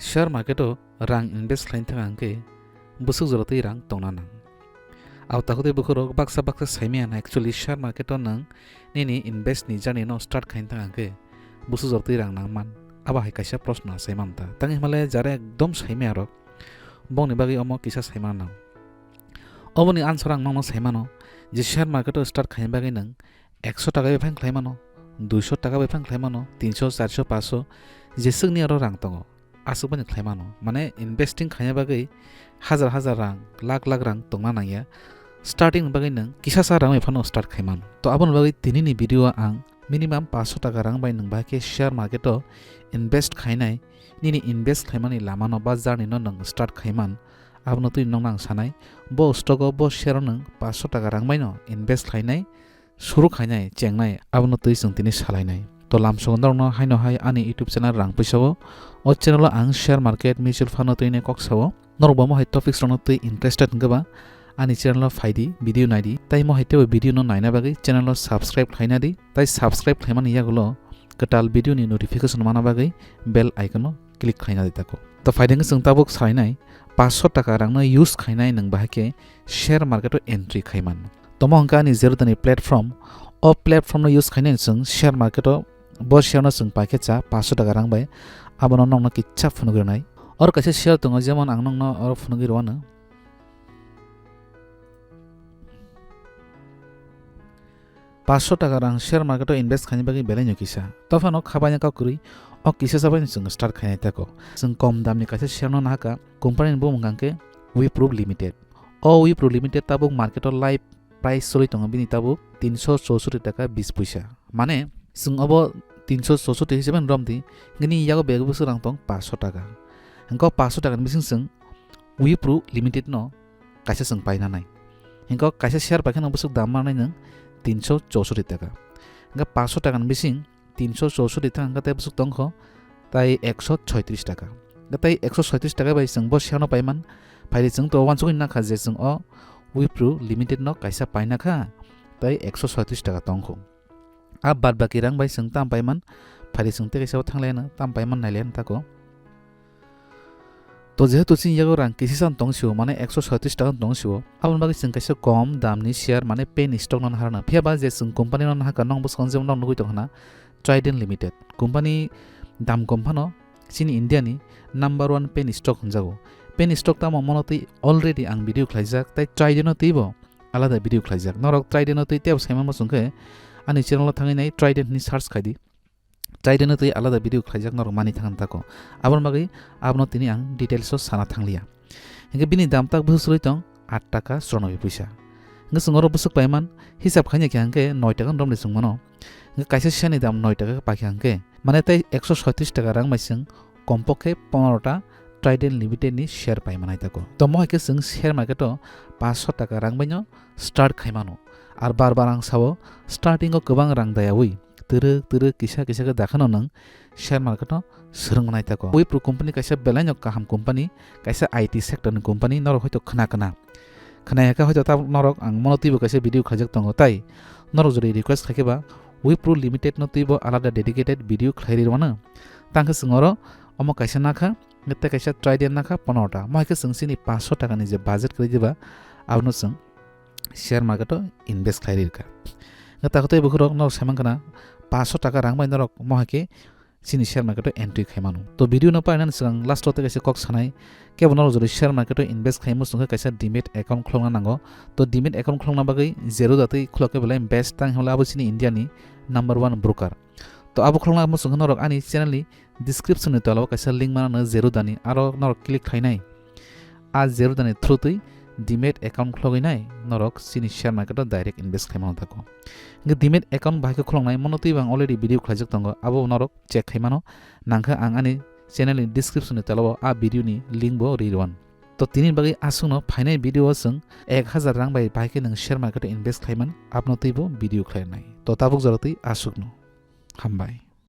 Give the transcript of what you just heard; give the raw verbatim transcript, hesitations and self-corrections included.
Share market o rang invest khlaina thang hwnkhe bwswk jora twi rang tongna nang. Abo takhuk tei bukhuk rok baksa baksa saimaya na actually share market o nwng nini invest ni journey no start khlaina thang hwnkhe bwswk jora twi rang nang man. Abo hai kaisa proshno sai man ta. Tang himale jara ekdom saimaya rok bongni bagwi omo kisa saimana nang. Oboni answer ang nokno saimano je share market o start khlaina bagwi nwng ekso taka bai phang khlaimano, duiso taka bai phang khlaimano, tinso, charso, paso, jeswkni aro rang tongo. Aswk bai khlaimano. Mane investing khlaina bagwi hajar hajar rang, lakh lakh rang tongna nangya. Starting ni bagwi nwng kisasa rang bai phano start khaiman. To aboni bagwi tinini video o ang minimum paso taka rang bai nwng bahai khe share market o invest khainai, nini invest khaimani lamano ba journey no nwng start khaiman. Abono twi nokno ang sanai, bo stock o, bo share o nwng paso taka rang bai no invest khainai, suru khainai, chengnai, abono twi chwng tini salainai. To lamsogo norokno haino hai ani YouTube channel rang puisa o, o channel o ang share market, mutual fund no twi nai kok sao. Norok bo mohai topics rokno twi interested hwnkhe ba ani channel o phaidi, video naidi, tai mohai teibo video no naina bagwi channel o subscribe khlaina di, tai subscribe khlaimani yagulo kwtal video ni notification mana bagwi bell icon o click khlaina di tako. To phaidi hwnkhe chwng tabuk salainai, paso taka rang no use khainai nwng bahai khe share market o entry khaiman. Tomo hwnkhe ani Zerodha ni platform, o platform no use khainai chwng share market o bo share no chwng paikhe cha paso taka rang bai, abono nokno kisa phunugwi rwnai. Oro kaisa share tongo, jemon ang nokno oro phunugwi rwano. Paso taka rang share market o invest khaina bagwi belai no kisa. Tophano khabaina kok kwrwi, o kisa sabai chwng start khainai tako. Chwng kom damni kaisa share no nahaka, company ni bumung hwnkhe Wipro Limited. O Wipro Limited tabuk market o live price choli tongo bini tabuk tinso chousotti taka bis puisa. Mane chwng obo tinso chousotti hisab rom di, nini yago bag bwswk rang tong paso taka. Hwnkhe o paso taka ni bising chwng Wipro Limited no kaisa chwng paina nai. Hwnkhe o kaisa share paikhe no bwswk dam manai nwng tinso chousotti taka. Hwnkhe paso taka ni bising tinso chousotti taka hwnkhe tei bwswk tongkho tai ekso soitris taka. Hwnkhe tei ekso soitris taka bai chwng bo share no paiman, phaidi chwng to uansugwi nakha je chwng o Wipro Limited no kaisa paina kha, tei ekso soitris taka tongkho. A bad baki rang bai chwng tam paiman, phaidi chwng tei kaisa o thanglaiano tam paiman nailaiano tako. To jehetu chini yago rang kisisa tong sio, mane ekso soitris taka tong sio, aboni bagwi chwng kaisa kom damni share mane penny stock no naharna. Phiya ba je chwng company no nahaka nong bwskango jemon nong nugwi tongkha na Trident Limited. Company dam kom phano chini India ni number one penny stock hwnjago. Penny stock tamo mono twi already ang video khlaijak, tai Trident no twibo alada video khlaijak. Norok Trident no twi tebo saimano chwngkhe ani channel o thangwi nai Trident ni search khaidi. Trident no twi alada video khlaijak norok mani thangna tako. Aboni bagwi abono tini ang details o sana thangliya. Hwnkhe bini dam tak bwswk swrwi tong aat taka chwranoboi puisa. Hwnkhe chwng oro bwswk paiman hisab khaina khe hwnkhe noi taka romdi chwng mano. Hwnkhe kaisa share ni dam noi taka paikha hwnkhe mane tei ekso soitris taka rang bai chwng kompokhe pondro ta Trident Limited ni share pai manai tako. Tomo hai khe chwng share market o paso taka rang bai no start khai mano. Ar bar bar ang sao, starting o kwbang rang dayaui twrwk twrwk kisa kisa khe dakhano nwng share market o swrwng manai tako. Wipro company kaisa belai no kaham company, kaisa I T sector ni company norok hoito khna khna. Khna ya khe hoito tabuk norok ang mono twibo kaisa video khlaijak tongo, tai norok jodi request khai khe ba Wipro Limited no twibo alada dedicated video khlai ri rwano. Tang khe chwng oro omo kaisa nakha, tei kaisa Trident nakha pondro ta. Mo hai khe chwng chini paso taka ni je budget kwrwi diba, abono chwng share market o invest khlai ri rwkha. Hwnkhe takhuk tei bukhuk rok norok sai mankha na paso taka rang bai norok mo hai khe chini share market o entry khai mano. To video no painani swkang last o tei kaisa kok sanai, kebo norok jodi share market o invest khai muchung khe kaisa demat account khulokna nango. To demat account khulokna bagwi Zerodha tei khulok khe belai best, tang hwnle abo chini India ni number one broker. To abo khulokna muchung khe norok ani channel ni description ni tola o kaisa link manano Zerodha ni, aro norok click khainai. A Zerodha ni through twi demat account khulogwi nai norok chini share market o direct invest khai mano tako. Hwnkhe demat account bahai khe khuloknai mono twibo ang already video khlaijak tongo, abo norok check khai mano. Nangkhe ang ani channel ni description ni tola o a video ni link bo ri rwan. To tini bagwi aswkno phainai video o chwng ek hazar rang bai bahai khe nwng share market o invest khai man, abono twibo video khlai nai. To tabuk jora twi aswkno. Hambai.